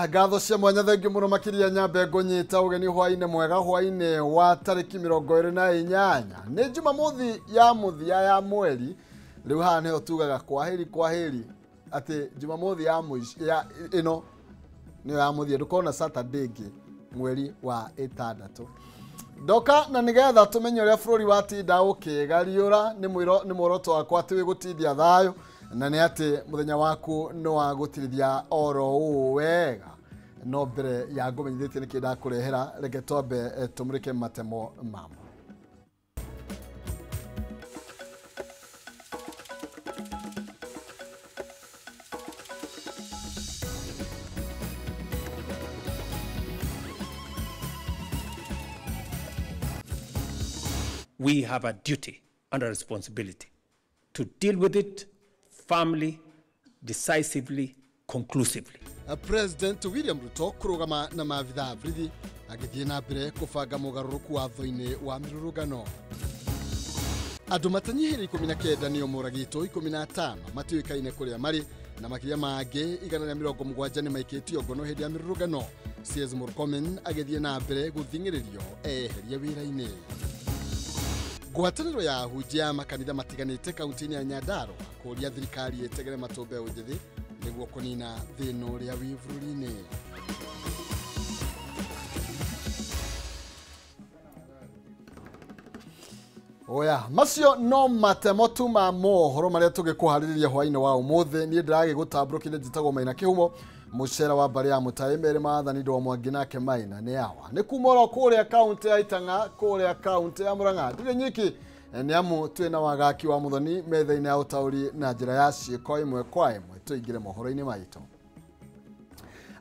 Ngatho cia mwanya thengiũ mũno makĩria nyambe ngũnyita ũgeni hwainĩ mwega hwainĩ wa tarĩki 28 nĩ Jumamothi ya mũthia ya mweri. Rĩu haha nĩho tugaga kwaheri kwaheri atĩ Jumamothi ya mũico ya ĩno nĩyo ya mũthia, ndũkona Saturday ĩngĩ mweri wa 6. Ndoka na nigetha tumenye ũrĩa bũrũri watinda ũkĩgariũra nĩ muoroto wakwa atĩ wĩgũtindia thayũ na nĩ atĩ mũthenya waku nĩ wa gũtirithia oro ũũ wega. No mbere ya ngũmenyithĩtie nĩkĩ ndakũrehera, reke twambe tũmũrĩke matemo mamo. We have a duty and a responsibility to deal with it firmly, decisively, conclusively. President William Ruto kũrũgama na maabithaa borithi agĩthiĩ na mbere kũbanga mũgarũrũku watho-inĩ wa mĩrũrũngano. Andũ matanyihĩire 19 nĩo moragĩtwo, 15 matiũĩkaine kũrĩa marĩ na makĩria mangĩ 170 nĩ maikĩtio ngono hĩndĩ ya mĩrũrũngano. CS Murkomen agĩthiĩ na mbere gũthing'ĩrĩrio eherie wĩra-inĩ. Ngwatanĩro ya ahunjia ya makanitha matiganĩte kaunti-inĩ ya Nyandarua kũũria thirikari ĩtegere matũ mbeũ njĩthĩ nĩguo kũnina thĩna ũrĩa wĩ bũrũri-inĩ. Oya, macio no matemo tu ma mohoro marĩa tũgĩkũharĩrĩria hwainĩ wa ũmũthĩ. Niĩ ndĩragĩgũtambũrũkĩria, njĩtagwo Maina Kĩhumo, mũcera wa mbarĩ ya Mũtaĩ merĩ maathani ndo Mwangi nake Maina nĩ awa. Nĩ kuma oro kũrĩa kaunti ya Itang'a, kũrĩa kaunti ya Murang'a. Ndirĩ nyiki nĩ amu twĩna wagaki wa Muthoni metha-inĩ ya ũtaũri na njĩra ya ciĩko ĩmwe kwa ĩmwe. Tũingĩre mohoro-inĩ maitũ.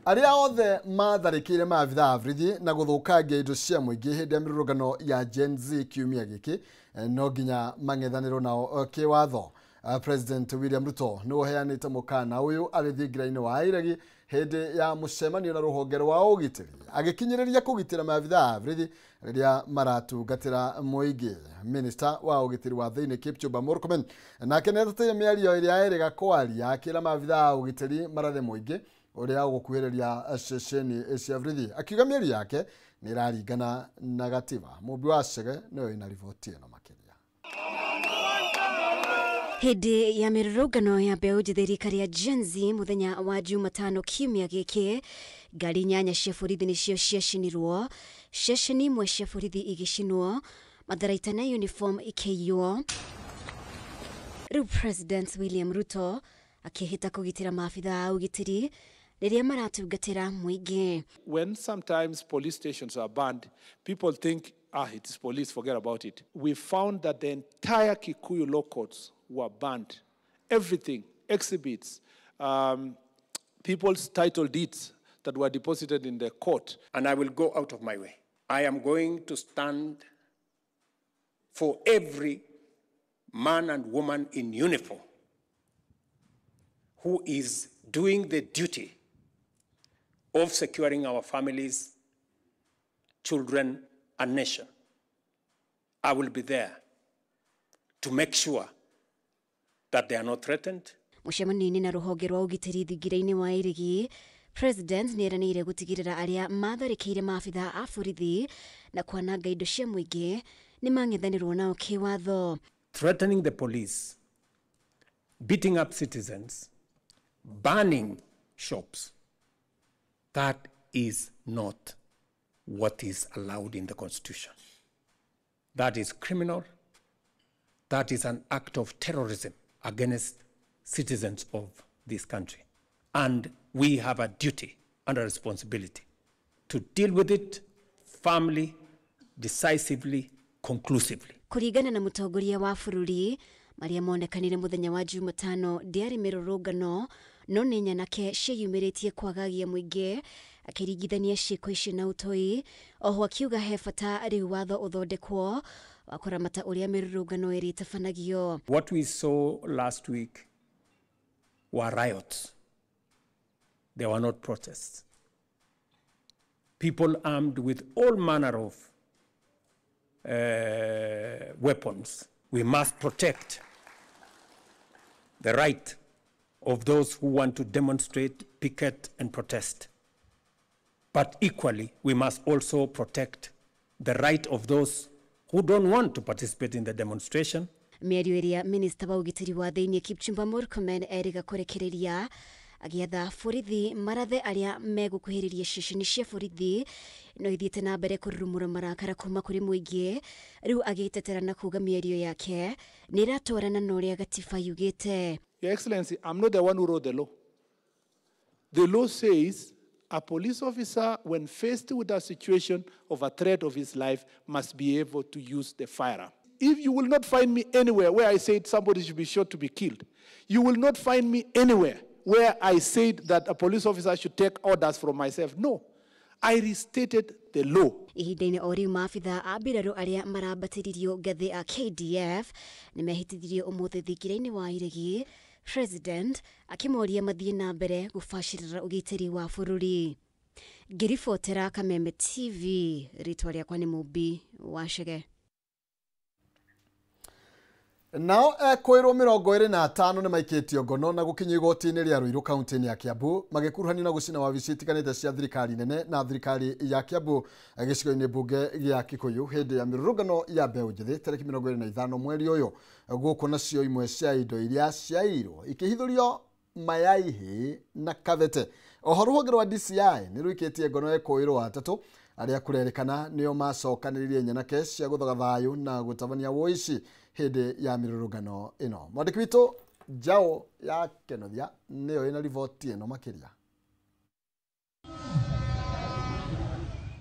Arĩa othe matharĩkĩire maabithaa a borithi na gũthũkangia indo cia mũingĩ hĩndĩ ya mĩrũrũngano ya Gen Z kiumia gĩkĩ no nginya mang'ethanĩrwo nao kĩwatho. President William Ruto nĩ ũheanĩte mũkana ũyũ arĩ thingira-inĩ wa Iregi hĩndĩ ya mũcemanio na rũhonge rwa ũgitĩri agĩkinyĩrĩria kũgitĩra maabithaa a borithi rĩrĩa maratungatĩra mũingĩ. Minister wa ũgitĩri wa thĩinĩ Kipchumba Murkomen nake nĩateteire mĩario ĩrĩa erĩga kwaria akĩra maabithaa a ũgitĩri marathe mũingĩ ũrĩa ũgũkuhĩrĩria ceceni cia borithi, akiuga mĩario yake nĩ ĩraringana na gatiba. Mũmbi wa Chege nĩwe wĩna riboti ĩno makĩria. Hĩndĩ ya mĩrũrũngano ya mbeũ njĩthĩ rika rĩa Gen Z mũthenya wa Jumatano kiumia gĩkĩ, ngari 8 cia borithi nĩcio ciacinirwo, ceceni imwe cia borithi igĩcinwo, matharaita na uniform ikĩiywo. Rĩu President William Ruto akĩhĩta kũgitĩra maabithaa a ũgitĩri rĩrĩa maratungatĩra mũingĩ. When sometimes police stations are banned, people think, it is police, forget about it. We found that the entire Kikuyu law courts were banned. Everything, exhibits, people's title deeds that were deposited in the court. And I will go out of my way. I am going to stand for every man and woman in uniform who is doing the duty of securing our families, children, and nation. I will be there to make sure that they are not threatened. Mũcemanio-inĩ na rũhonge rwa ũgitĩri thingira-inĩ wa Iregi, President nĩeranĩire gũtigĩrĩra arĩa matharĩkĩire maabithaa a borithi na kwananga indo cia mũingĩ nĩ mang'ethanĩrwo nao kĩwatho. Threatening the police, beating up citizens, banning shops, that is not what is allowed in the Constitution. That is criminal. That is an act of terrorism against citizens of this country. And we have a duty and a responsibility to deal with it firmly, decisively, conclusively. Kũringana na mũtongoria wa bũrũri, marĩa monekanire mũthenya wa Jumatano ndĩarĩ mĩrũrũngano no nĩ nyanake ciĩyumĩrĩtie kwagagia mũingĩ, akĩringithania ciĩko icio na ũtoi. Oho akiuga he bata rĩu watho ũthondekwo wa kũramata ũrĩa mĩrũrũngano ĩrĩtabanagio. What we saw last week were riots. They were not protests. People armed with all manner of weapons. We must protect the right of those who want to demonstrate, picket, and protest. But equally, we must also protect the right of those who don't want to participate in the demonstration. Mĩario ĩrĩa minista wa ũgitĩri wa thĩinĩ Kipchumba Murkomen erĩga kũrekereria agĩatha borithi marathe arĩa megũkuhĩrĩria ceceni cia borithi no ithiĩte na mbere kũrurumũra marakara kuma kũrĩ mũingĩ. Rĩu agĩtetera na kuga mĩario yake nĩ ĩratwarana na ũrĩa gatiba yugĩte. Your Excellency, I'm not the one who wrote the law. The law says a police officer, when faced with a situation of a threat of his life, must be able to use the firearm. If you will not find me anywhere where I said somebody should be shot to be killed, you will not find me anywhere where I said that a police officer should take orders from myself. No, I restated the law. Ihinda-inĩ o rĩu maabitha a mbirarũ arĩa marambatĩririo ngathĩ a KDF nĩmehĩtithirio ũmũthĩ thingira-inĩ wa iregi, President akĩmoria mathiĩ na mbere gũbacĩrĩra ũgitĩri wa bũrũri. Ngĩribotera Kameme TV, rĩtwa rĩakwa nĩ Mũmbi wa Chege. Nao ekwĩrwo 25 nĩ maikĩtio ngono na gũkinyio igoti-inĩ rĩa Ruiru kaunti-inĩ ya Kiambu magĩkuruhanio na gũcina wabici itiganĩte cia thirikari nene na thirikari ya Kiambu gĩcigo-inĩ mbunge gĩa Kikuyu hĩndĩ ya mĩrũrũngano ya mbeũ njĩthĩ tarĩki 25 mweri ũyũ. Gũkũ nacio imwe cia indo iria ciairwo ikĩhithũrio Mayaihi na Kabete. Oho rũhonge rwa DCI nĩ rũikĩtie ngono ekwĩrwo atatũ arĩa kũrerĩkana nĩo macokanĩrĩirie nyanake cia gũthoga thayũ na gũtabania woici hĩndĩ ya mĩrũrũngano ĩno. Mwandĩki witũ Njaũ ya Kenothia nĩyo ĩna riboti ĩno makĩria.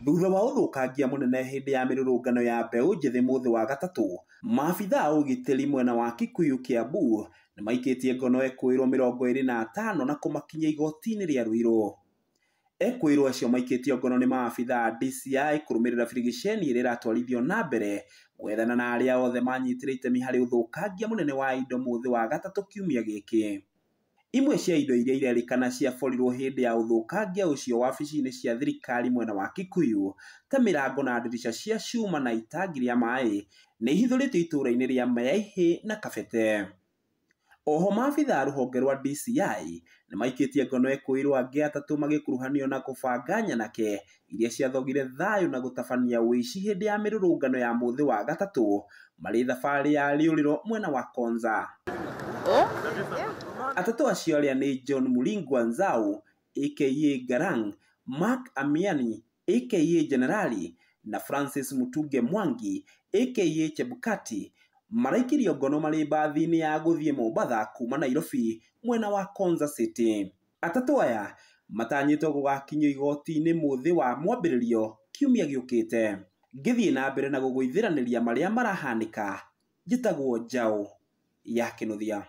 Thutha wa ũthũkangia mũnene hĩndĩ ya mĩrũrũngano ya mbeũ njĩthĩ mũthĩ wa gatatũ, maabitha a ũgitĩri mwena wa Kikuyu Kiambu nĩmaikĩtie ngono ekwĩrwo 25 na kũmakinyia igoti-inĩ rĩa Ruiru. Ekwĩrwo acio maikĩtio ngono nĩ maabitha a DCI kũrũmĩrĩra birigiceni ĩrĩa ĩratwarithio na mbere gwethana na arĩa othe manyitire itemi harĩ ũthũkangia mũnene wa indo mũthĩ wa gatatũ kiumia gĩkĩ. Imwe cia indo iria irerĩkana ciaborirwo hĩndĩ ya ũthũkangia ũcio wabici-inĩ cia thirikari mwena wa Kikuyu ta mĩrango na ndirica cia cuma na itangi rĩa maĩ nĩ ihithũrĩtio itũũra-inĩ rĩa Mayaihi na Kabete. Oho maabitha a rũhonge rwa DCI nĩmaikĩtie ngono ekwĩrwo angĩ atatũ magĩkuruhanio na kũbanga nyanake iria ciathogire thayũ na gũtabania ũici hĩndĩ ya mĩrũrũngano ya mũthĩ wa gatatũ marĩ thabarĩ ya rĩũrĩro mwena wa Konza. Atatũ acio arĩa nĩ John Mulingwa Nzau aka Garang, Mark Amiani aka Generali na Francis Mutunge Mwangi aka Chebukati maraikirio ngono marĩ mbathi-inĩ ya gũthiĩ Mombatha kuma Nairobi mwena wa Konza City. Atatũ aya matanyĩtwo gũgakinyio igoti-inĩ mũthĩ wa mwambĩrĩrio kiumia gĩũkĩte. Ngĩthiĩ na mbere na gũgũithĩranĩria marĩa marahanĩka, njĩtagwo Njaũ ya Kĩnuthia.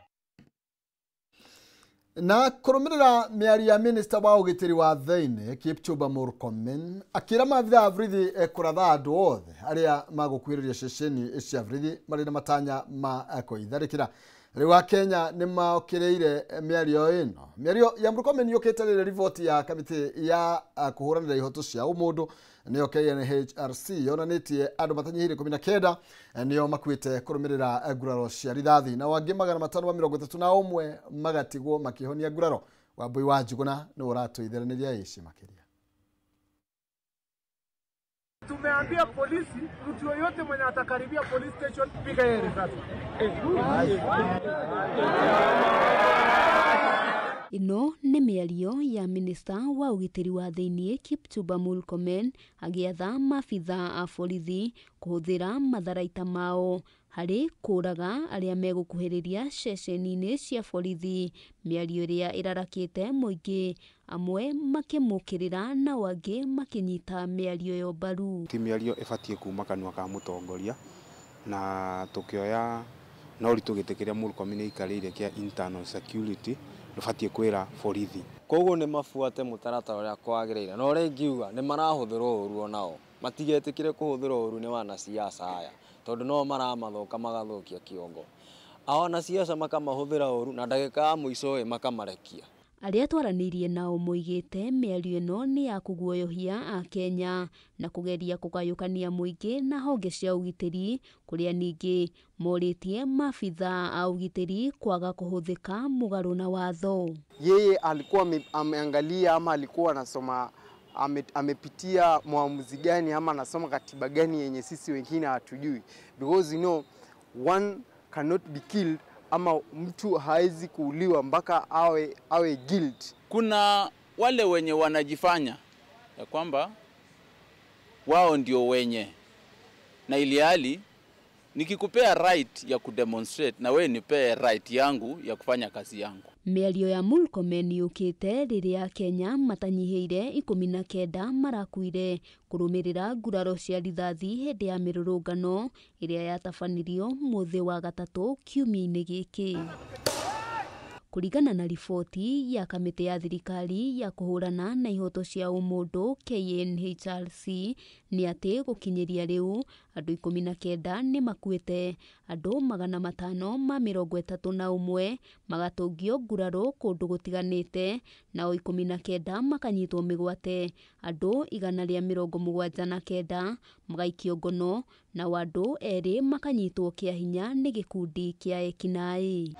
Na kũrũmĩrĩra mĩario ya minista wa ũgitĩri wa thĩinĩ Kipchumba Murkomen akĩra maabitha a borithi kũratha andũ othe arĩa magũkuhĩrĩria ceceni cia borithi marĩ na matanya ma kũitharĩkĩra. Rĩu Akenya nĩ mokĩrĩire mĩario ĩno. Mĩario ya Murkomen yũkĩte rĩrĩa riboti ya kamĩtĩ ya kũhũranĩra ihoto cia ũmũndũ nĩyo KNHRC yonanĩtie andũ matanyihĩire 19 nĩo makuĩte kũrũmĩrĩra nguraro cia rithathi na angĩ 531 magatigwo makĩhonia nguraro. Wambui wa Njuguna nĩ ũratũitheranĩria ici makĩria. Tumeambia polisi mtu yoyote mwenye atakaribia police station piga yeye risasi. Ĩno nĩ mĩario ya minista wa ũgitĩri wa thĩinĩ Kipchumba Murkomen agĩatha maabitha a borithi kũhũthĩra matharaita mao harĩ kũraga arĩa megũkuhĩrĩria ceceni-inĩ cia borithi. Mĩario ĩrĩa ĩrarakĩte mũingĩ, amwe makĩmũkĩrĩra nao angĩ makĩnyita mĩario ĩyo mbaru. Ti mĩario ĩbatiĩ kuma kanua ka mũtongoria na tũkĩoya na ũritũ gĩtĩ kĩrĩa Murkomen aikarĩire kĩa internal security ndũbatiĩ kwĩra borithi. Koguo nĩ mabuate mũtaratara ũrĩa kwagĩrĩire, na ũrĩa ingiuga nĩ marahũthĩrwo ũru onao, matigetĩkĩre kũhũthĩrwo ũru nĩ wanasiasa aya tondũ no maramathoka magathũkia kĩongo. A wanasiasa makamahũthĩra ũru na ndagĩka ya mũico ĩ makamarekia. Arĩa twaranĩirie nao moigĩte mĩario ĩno nĩ ya kũguoyohia Akenya na kũgeria kũgayũkania mũingĩ na honge cia ũgitĩri, kũrĩa ningĩ morĩtie maabitha a ũgitĩri kwaga kũhũthĩka mũgarũ na watho. Yeye alikuwa ameangalia ama alikuwa anasoma amepitia muamuzi gani ama anasoma katiba gani yenye sisi wengine hatujui, because you know one cannot be killed, ama mtu haezi kuuliwa mpaka awe guilt. Kuna wale wenye wanajifanya ya kwamba wao ndio wenye, na ilihali nikikupea right ya kudemonstrate na wewe nipee right yangu ya kufanya kazi yangu. Mĩario ya Murkomen yũkĩte rĩrĩa Kenya matanyihĩire 19 marakuire kũrũmĩrĩra nguraro cia rithathi hĩndĩ ya mĩrũrũngano ĩrĩa yatabanirio mũthĩ wa gatatũ kiumia-inĩ gĩkĩ. Kũringana na riboti ya kamĩtĩ ya thirikari ya kũhũrana na ihoto cia ũmũndũ KNHRC nĩ atĩ gũkinyĩria rĩu andũ 19 nĩ makuĩte, andũ 531 magatũngio nguraro kũndũ gũtiganĩte, nao 19 makanyitwo mĩgwate, andũ 179 magaikio ngono, nao andũ 2 makanyitwo kĩa hinya nĩ gĩkundi kĩa ekinaĩ.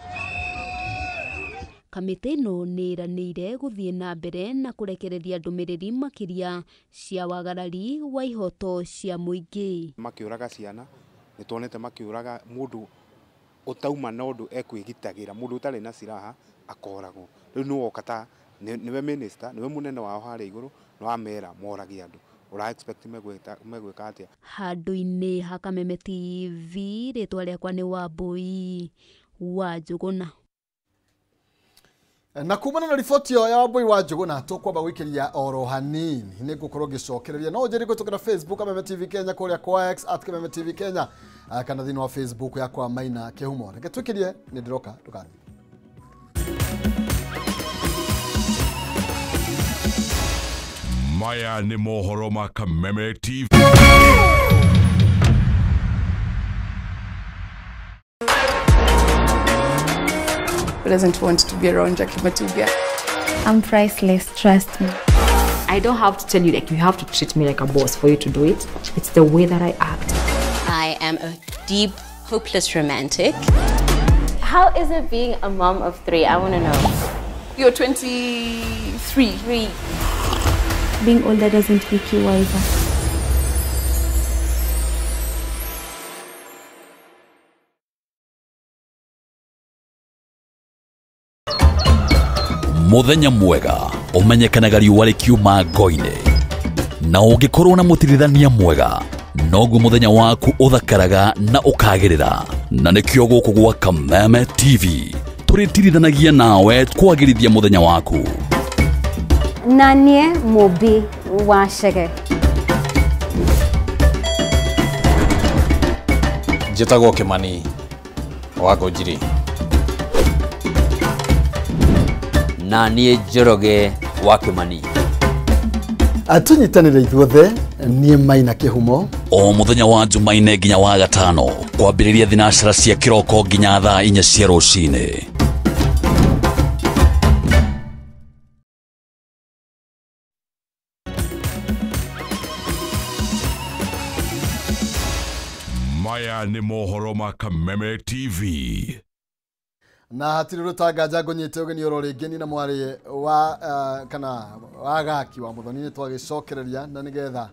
Kamĩtĩ ĩno nĩ ĩranĩire gũthiĩ na mbere na kũrekereria ndũmĩrĩri makĩria cia wagarari wa ihoto cia mũingĩ. Makĩũraga ciana, nĩ tuonete makĩũraga mũndũ ũtauma na ũndũ ekwĩgitagĩra, mũndũ ũtarĩ na silaha akoragwo. Rĩu nĩ woka ta nĩwe minister, nĩwe mũnene wao harĩa igũrũ, nĩ wamera morage andũ. Ũra expect megwĩka atĩa? Handũ-inĩ ha Kameme TV, rĩtwa rĩakwa nĩ Wambui wa Njũgũna. Na kumana na riboti ĩyo ya Wambui wa Njũgũna tũkwamba gũikĩria oro hanini nĩ ngũkorwo ngĩcokereria no ũnjĩre gũtũkĩra Facebook Kameme TV Kenya, kũrĩa kwa X at Kameme TV Kenya, kana thĩinĩ wa Facebook yakwa Maina Kĩhumo. Reke twĩkĩrie, nĩ ndĩroka, ndũgathiĩ. Maya nĩ mohoro ma Kameme TV. Who doesn't want to be around Jackie Matubia? I'm priceless, trust me. I don't have to tell you, like, you have to treat me like a boss for you to do it. It's the way that I act. I am a deep, hopeless romantic. How is it being a mom of 3? I want to know. You're 23. 3. Being older doesn't make you wiser. Muthenya mwega umenyekanaga riũa rĩkiuma ngo-inĩ, na ũngĩkorwo na mũtirithania mwega noguo mũthenya waku ũthakaraga na ũkagĩrĩra. Na nĩkĩo gũkũ gwa Kameme TV tũrĩtirithanagia nawe kwagĩrithia mũthenya waku. Na niĩ Mũmbi wa Chege. Njĩtagwo Kĩmani wa Ngũnjiri. Na niĩ Njoroge wa Kĩmani. Tũnyitanĩre ithuothe, niĩ Maina Kĩhumo. O mũthenya wa Jumaine nginya wa gatano kwambĩrĩria thinacara cia kĩroko nginya thaa 4 cia rũcinĩ. Maya nĩ mohoro ma Kameme TV. Na hatirĩ rũtanganja ngũnyite ũgeni oro rĩngĩ ni na mwarĩ wa kana wa gaki wa Muthoni nĩ twagĩcokereria na nĩgetha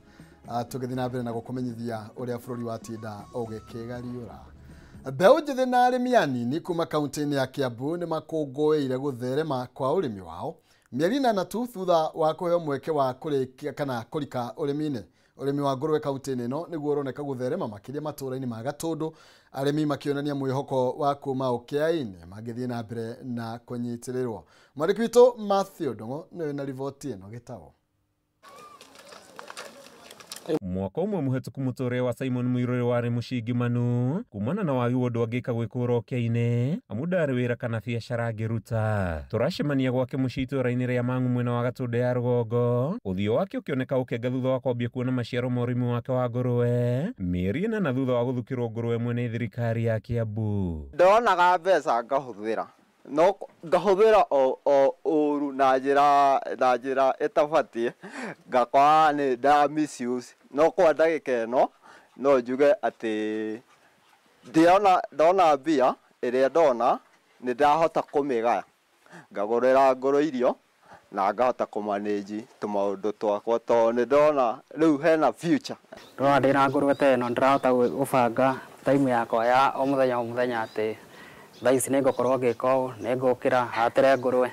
tũgĩthiĩ na mbere na gũkũmenyithia ũrĩa bũrũri watinda ũgĩkĩgariũra. Mbeũ njĩthĩ na arĩmi anini kuma kaunti-inĩ ya Kiambu nĩ makũngũĩire gũtherema kwa ũrĩmi wao mĩeri 8 tu thutha wa kũheo mweke wa kũrĩkia kana kũrika ũrĩmi-inĩ. Ũrĩmi wa ngũrwe kaunti-inĩ ĩno nĩguo ũroneka gũtherema makĩria matũũra-inĩ ma Gatũndũ, arĩmi makĩonania mwĩhoko wa kuma ũkĩa-inĩ mangĩthiĩ na mbere na kũnyitĩrĩrwo. Mwandĩki witũ Matthew Ndung'u nĩwe na riboti ĩno gĩtagwo. Mwaka ũmwe mũhetũku mũtũrĩre wa Simon Muiruri warĩ mũcingimanu kumana na wagi wa ũndũ angĩka gwĩkũra ũkĩa-inĩ amu ndarĩ wĩra kana biacara angĩruta. Tũracemania gwake mũciĩ itũũra-inĩ rĩa Mang'u mwena wa Gatũndũ ya rũgongo, ũthiũ wake ũkĩoneka ũkenga thutha wa kwambia kuona maciaro ma ũrĩmi wake wa ngũrwe mĩeri 8 thutha wa gũthukĩrwo ngũrwe ĩmwe nĩ thirikari ya Kiambu. Ndonaga mbeca ngahũthĩra, no ngahũthĩra o ũru na njĩra ĩtabatiĩ, ngakora nĩ nda misuse. No kwa ndagĩka ĩno no njuge atĩ ndona mbia ĩrĩa ndona nĩ ndahota kũmĩgaya, ngagũrĩra ngũrwe irio Na ngahota kũmanage tũmaũndũ twakwa tondũ nĩ ndona rĩu hena future. Ndona ndĩna ngũrwe ta ĩno ndĩrahota gũbanga time yakwa ya o mũthenya atĩ thaa ici nĩngũkorwo ngĩka ũũ, nĩngũkĩra hatĩre ngũrwe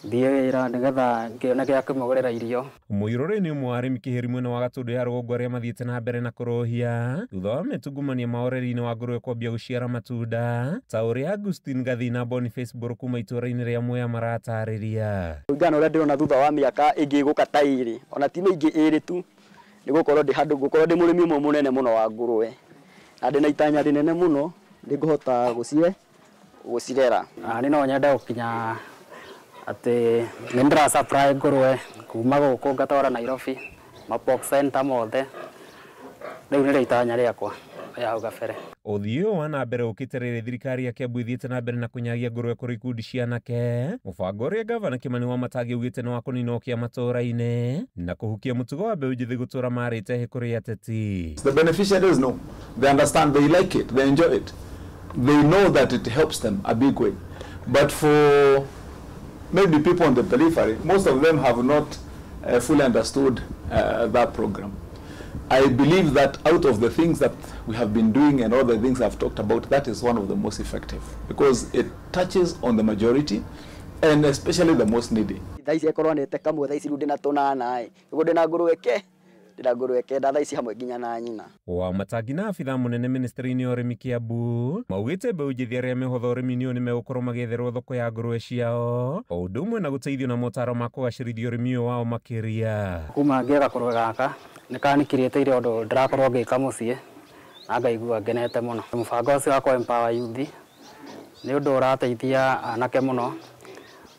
thiĩ wĩra nĩgetha ngĩone gĩa kũmũgũrĩra irio. Mũirũrĩ nĩ ũmwe wa arĩmi kĩhĩri mwena wa Gatũndũ ya rũgongo arĩa mathiĩte na mbere na kũrũhia thutha wa mĩtungumania ma ũreri-inĩ wa ngũrwe kwambia gũciara matunda ta ũrĩa Augustine Gathi na Boniface Mbũrũ kuma itũũra-inĩ rĩa Mwea maratarĩria. Kũringana na ũrĩa ndĩrona thutha wa mĩaka ĩngĩ ĩgũka ta ĩrĩ ona ti mĩingĩ ĩrĩ tu nĩgũkorwo ndĩ handũ ngũkorwo ndĩ mũrĩmi ũmwe mũnene mũno wa ngũrwe na ndĩna itanya rĩnene mũno nĩngũhota gũcirera. Niĩ no nyende gũkinya atĩ nĩ ndĩra supply ngũrwe kuma gũkũ ngatwara Nairobi ma pork center mothe rĩu nĩrĩo itanya rĩakwa rĩa hau kabere. Ũthiĩ ũyũ wa na mbere ũkĩte rĩrĩ thirikari ya Kiambu ĩthiĩte na mbere na kũnyagia ngũrwe kũrĩ ikundi cia anake mũbango ũrĩa gavana Kimani Wamatangi augĩte nĩ wa kũnina ũkĩa matũũra-inĩ na kũhukia mũtugo wa mbeũ njĩthĩ gũtũũra marĩte hĩ kũrĩ ateti. The beneficiaries know, they understand, they like it, they enjoy it. They know that it helps them a big way. But for maybe people on the periphery, most of them have not fully understood that program. I believe that out of the things that we have been doing and all the things I've talked about, that is one of the most effective because it touches on the majority and especially the most needy. Thaa ici ĩkorwo nĩte kamwe thaa ici rĩu ndĩna tũnana ĩ nĩguo ndĩna ngũrwe ke ndĩna ngũrwe kenda thaa ici hamwe nginya na nyina. Wamatangi na abithaa mũnene ministry-inĩ ya ũrĩmi Kiambu maugĩte mbeũ njĩthĩ arĩa mehotha ũrĩmi-inĩ ũyũ nĩmegũkorwo magĩetherwo thoko ya ngũrwe ciao o ũndũ ũmwe na gũteithio na motaro ma kũgacĩrithia ũrĩmi ũyũ wao makĩria. Kuma ngĩe gakũrwe gaka nĩkanikirĩte ũndũ ndĩrakorwo ngĩka mũciĩ na ngaigua ngenete mũno. Mũbango ũcio wa kũ empower youth nĩ ũndũ ũrateithia anake mũno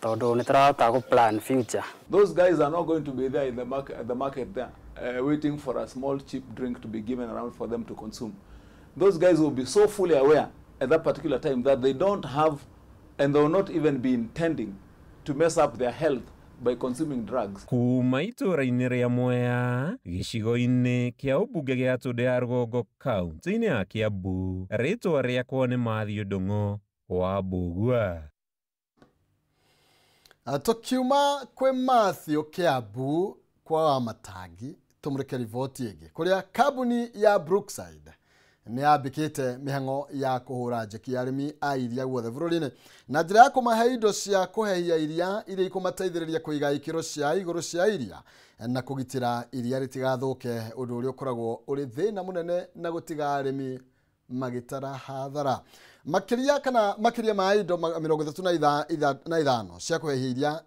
tondũ nĩtũrahota gũ plan future. Those guys are not going to be there in the market there waiting for a small cheap drink to be given around for them to consume. Those guys will be so fully aware at that particular time that they don't have and they will not even be intending to mess up their health by consuming drugs. Kuma itũũra-inĩ rĩa Mwea gĩcigo-inĩ kĩa ũmbunge gĩa Gatũndũ ya rũgongo kaunti-inĩ ya Kiambu rĩtwa rĩakwa nĩ Matthew Ndung'u wa Mbũgua. Tũkiuma kwĩ Matthew Kiambu kwa Wamatangi tũmũrĩke riboti ĩngĩ kũrĩa kambuni ya Brookside nĩ yambĩkĩte mĩhang'o ya kũhũra njeki arĩmi a iria guothe bũrũri-inĩ na njĩra ya kũmahe indo cia kũhehia iria iria ikũmateithĩrĩria kũiga ikĩro cia igũrũ cia iria na kũgitĩra iria rĩtigathũke ũndũ ũrĩa ũkoragwo ũrĩ thĩna mũnene na gũtiga arĩmi magĩtara hathara. Makĩria kana makĩria ma indo 35 cia kũhehia iria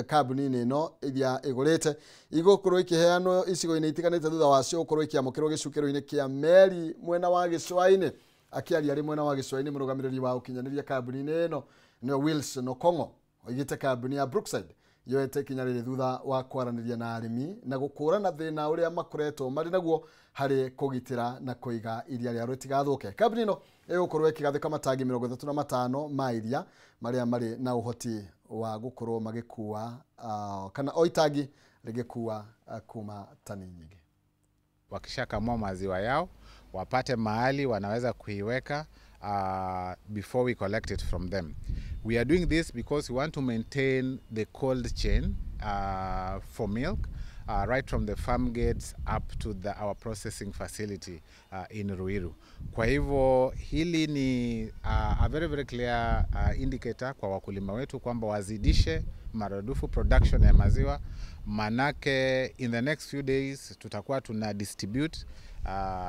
kambuni-inĩ ĩno iria ĩgũrĩte igũkorwo ikĩheanwo icigo-inĩ itiganĩte thutha wacio gũkorwo ikĩamũkĩrwo gĩcukĩro-inĩ kĩa meri mwena wa Gĩcũa-inĩ. Akĩaria arĩ mwena wa Gĩcũa-inĩ mũrũgamĩrĩri wa ũkinyanĩria kambuni-inĩ ĩno nĩwe Wilson Okong'o oigĩte kambuni ya Brookside yoete ikinya rĩrĩ thutha wa kwaranĩria na arĩmi na gũkũrana thĩna ũrĩa makoretwo marĩ naguo harĩ kũgitĩra na kũiga iria rĩao rĩtigathũke. Kambuni ĩno ĩgũkorwo ĩkĩgathĩka matangi 35 ma iria marĩa marĩ na ũhoti wa gũkorwo magĩkua kana o itangi rĩgĩkua kuma tani nyingĩ. Wakishakamua maziwa yao wapate mahali wanaweza kuiweka before we collect it from them. We are doing this because we want to maintain the cold chain for milk right from the farm gates up to our processing facility in Ruiru. Kwa hivyo hili ni a very very clear indicator kwa wakulima wetu kwamba wazidishe maradufu production ya maziwa, manake in the next few days tutakuwa tuna distribute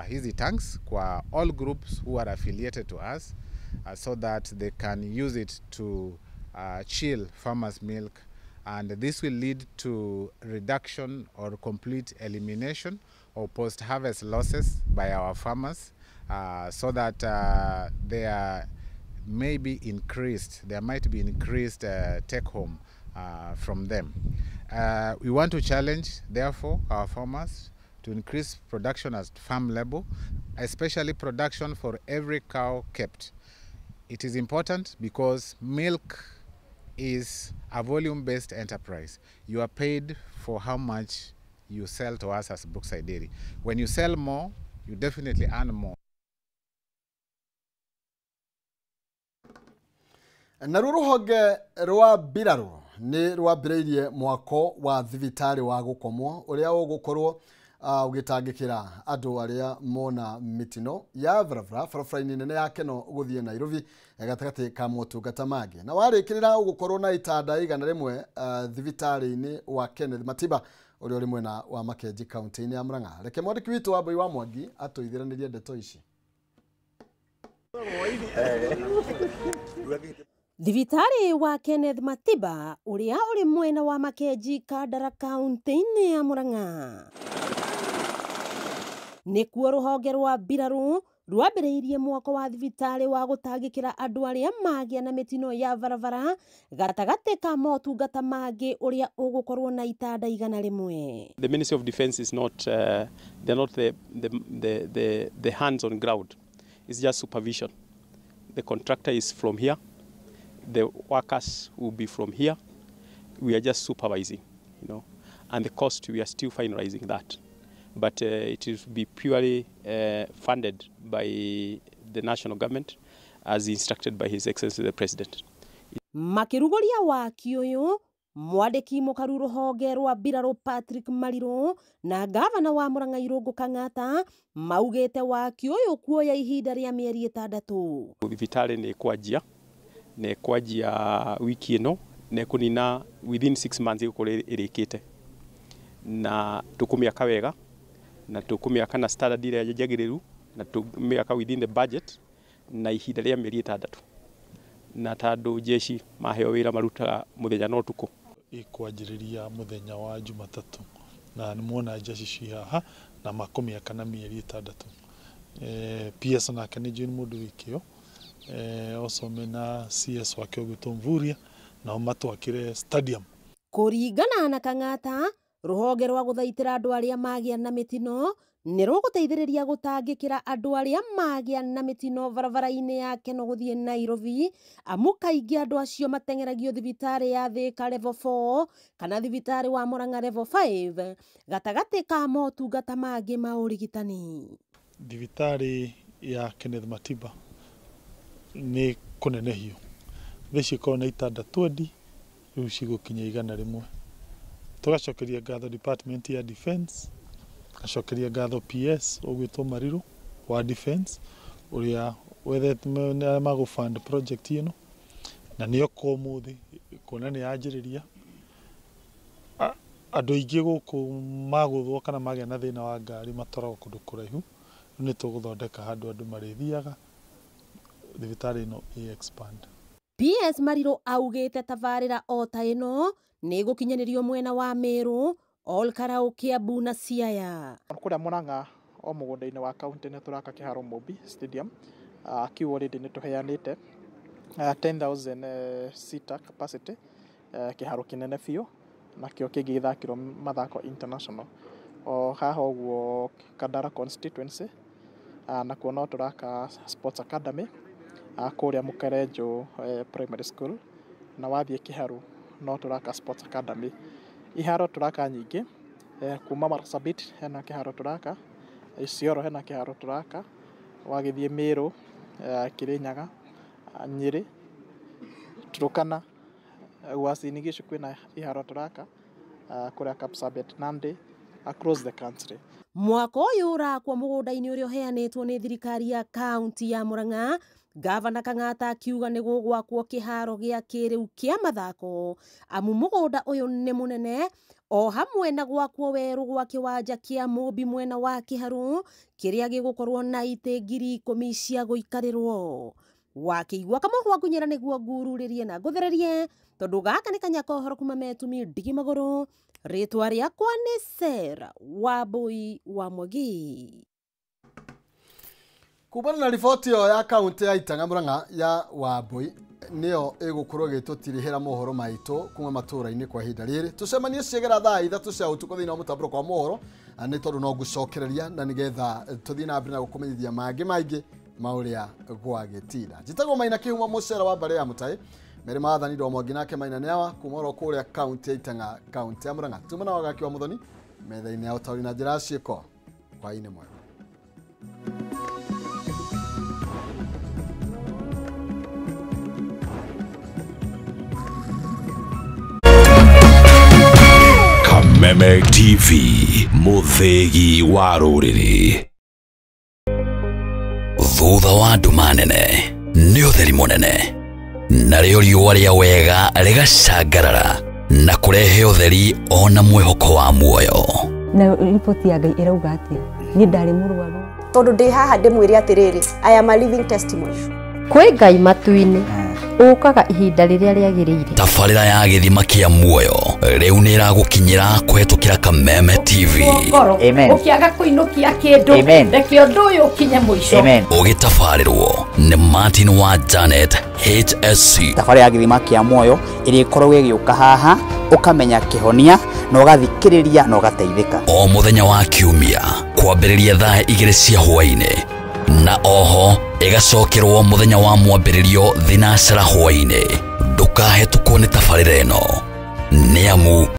hizi tanks kwa all groups who are affiliated to us so that they can use it to chill farmers milk, and this will lead to reduction or complete elimination of post-harvest losses by our farmers so that there may be increased, there might be increased take home from them. We want to challenge, therefore, our farmers to increase production at farm level, especially production for every cow kept. It is important because milk is a volume-based enterprise. You are paid for how much you sell to us as Brookside Dairy. When you sell more, you definitely earn more. Naruo rũhonge rwa mbirarũ nĩ rwambĩrĩirie mwako wa thibitarĩ wa gũkomwo ũrĩa ũgũkorwo ũgĩtangĩkĩra andũ arĩa mona mĩtino ya barabara barabara-inĩ nene ya Keno gũthiĩ Nairobi gatagatĩ ka motungata mangĩ. Na warĩkĩrĩra ũgũkorwo na itanda 100 thibitarĩ-inĩ wa Kenneth Matiba ũrĩa ũrĩ mwena wa Makenji kaunti-inĩ ya Murang'a. Reke mwandĩki witũ wa Mbui wa Mwangi atũithĩranĩrie ndeto ici. Thibitarĩ wa Kenneth Matiba ũrĩa ũrĩ mwena wa Makenji Kandara kaunti-inĩ ya Murang'a nĩkuo rũhonge rwa mbirarũ rwambĩrĩirie mwako wa thibitarĩ wa gũtangĩkĩra andũ arĩa magĩa na mĩtino ya barabara gatagatĩ ka motungata mangĩ ũrĩa ũgũkorwo na itanda 100. The Ministry of Defense is not they're not the hands on ground. It's just supervision. The contractor is from here. The workers will be from here. We are just supervising, you know, and the cost we are still finalizing that. But it will be purely funded by the national government as instructed by His Excellency the President. Makĩrugũria waki ũyũ mwandĩki mũkaru rũhonge rwa mbirarũ Patrick Mariru na gavana wa Murang'a Irũngũ Kang'ata maugĩte waki ũyũ kuoya ihinda rĩa mĩeri 6. Thibitarĩ nĩ kwanjia wiki ĩno na ĩkũnina within 6 months ĩgũkorwo ĩrĩkĩte, na tũkũmĩaka wega na tũkũmĩaka na standard ĩrĩa njagĩrĩru na tũmĩaka within the budget na ihinda rĩa mĩeri 6, na tondũ jeshi maheo wĩra marutaga mũthenya na ũtukũ. Ĩkwanjĩrĩria mũthenya wa Jumatatũ na nĩmuona jeshi ci haha na makũmĩaka na mĩeri 6. PS nake nĩ njũĩ nĩ mũndũ wĩ kĩo, oco mena CS wake ũgwĩtwo Mvurya nao matwakĩre stadium. Kũringana na Kang'ata, rũhonge rwa gũthaitĩra andũ arĩa magĩa na mĩtino nĩ rũgũteithĩrĩria gũtangĩkĩra andũ arĩa magĩa na mĩtino barabara-inĩ ya Keno gũthiĩ Nairobi, amu kaingĩ andũ acio mateng'eragio thibitarĩ ya Thika level 4 kana thibitarĩ wa Murang'a level 5 gatagatĩ ka motungata mangĩ ma ũrigitani. Thibitarĩ ya Kenneth Matiba nĩ kũnenehio, thaa ici ĩkoragwo na itanda 20 rĩu cigũkinya 100. Tũgacokeria ngatho Department ya Defense, gacokeria ngatho PS ũgwĩtwo Mariru wa Defense ũrĩa wethete arĩa magũ fund project ĩno, na nĩyo ũmũthĩ kuona nĩ yanjĩrĩria. Andũ aingĩ gũkũ magũthwo kana magĩa na thĩna wa ngari matwaragwo kũndũ kũraihu, rĩu nĩ tũgũthondeka handũ andũ marĩthiaga thibitarĩ ĩno ĩ expand. PS Mariru augĩte tabarĩra o ta ĩno nĩ ĩgũkinyanĩrio mwena wa Meru, Olkarau, Kiambu na Siaya. Kũrĩa Murang'a o mũgũnda-inĩ wa kaunti nĩ tũraka kĩharo Mobi Stadium, kĩu already nĩ tũheanĩte 10,000 seater capacity, kĩharo kĩnene biũ nakĩo kĩngĩ gĩthakĩrwo mathako international. O haha ũguo Kandara constituency, nakuo no tũraka sports academy kũrĩa Mũkerenjũ primary school, na wathiĩ Kĩharu no tũraka sports academy. Iharo tũraka nyingĩ, kuma Marsabit hena kĩharo tũraka, Isiolo hena kĩharo tũraka, wagĩthiĩ Meru, Kirinyaga, Nyĩrĩ, Turkana, Uasin Gishu kwĩna iharo tũraka kũrĩa Kapsabet, Nandi, across the country. Mwako ũyũ ũrakwo mũgũnda-inĩ ũrĩa ũheanĩtwo nĩ thirikari ya kaunti ya Murang'a. Gavana Kang'ata akiuga nĩ gũgwakwo kĩharo gĩa kĩrĩu kĩa mathako amu mũgũnda ũyũ nĩ mũnene, o hamwe na gwakwo werũ gwa kĩwanja kĩa Mũmbi mwena wa Kĩharũ kĩrĩa gĩgũkorwo na itĩ 10,000 cia gũikarĩrwo. Wakĩigua kamũhwa ngunyĩra nĩguo ngururĩrie na ngũthererie, tondũ gaka nĩ kanya ka ũhoro kuma Metumi ndigi magũrũ. Rĩtwa rĩakwa nĩ Sarah Wambui wa Mwangi. Kumana na riboti ĩyo ya kaunti ya Itang'a Murang'a ya Wambui nĩyo ĩgũkorwo ĩgĩtũtirihĩra mohoro maitũ kuma matũra-inĩ kwa ihinda rĩrĩ. Tũcemanie ciĩgera thaa 3 cia ũtukũ thĩinĩ wa mũtambũro kwa mohoro, nĩ tondũ no ngũcokereria na nĩgetha tũthiĩ na mbere na gũkũmenyithia mangĩ maingĩ ma ũrĩa gwagĩtinda. Njĩtagwo Maina Kĩhumo, mũcera wa mbarĩ ya Mũtaĩ, Mary Maathani Ndo Mwangi nake Maina Nĩawa kuma oro kũrĩa kaunti ya Itang'a, kaunti ya Murang'a. Tuma na wagaki wa Muthoni metha-inĩ ya ũtaũri na njĩra ya ciĩko. Hwaĩ-inĩ mwega. Kameme TV, mũthĩgi wa rũrĩrĩ. Thutha wa nduma nene nĩ ũtheri mũnene, narĩo riũa rĩa wega rĩgacangarara na kũrehe ũtheri ona mwĩhoko wa muoyo. Na riboti ya Ngai ĩrauga atĩa? Niĩ ndarĩ mũrwaru. Tondũ ndĩ haha ndĩmwĩre atĩrĩrĩ, I am a living testimony. Kwĩ Ngai matu-inĩ ũkaga ihinda rĩrĩa rĩagĩrĩire. Tabarĩra ya gĩthima kĩa muoyo rĩu nĩ ĩragũkinyĩra kũhetũkĩra Kameme TV. Ũkĩaga kũinũkia kĩndũ, reke ũndũ ũyũ ũkinye mũico. Ũgĩtabarĩrwo nĩ Martin wa Janet HSC. Tabarĩra ya gĩthima kĩa muoyo ĩrĩa ĩkoragwo ĩgĩũka haha ũkamenya kĩhonia na ũgathikĩrĩria na ũgateithĩka. O mũthenya wa kiumia kwambĩrĩria thaa 2 cia hwaĩ-inĩ, na oho ĩgacokerwo mũthenya wa mwambĩrĩrio 3 hwaĩ-inĩ. Ndũkahetũkwo nĩ tabarĩra ĩno nĩ amu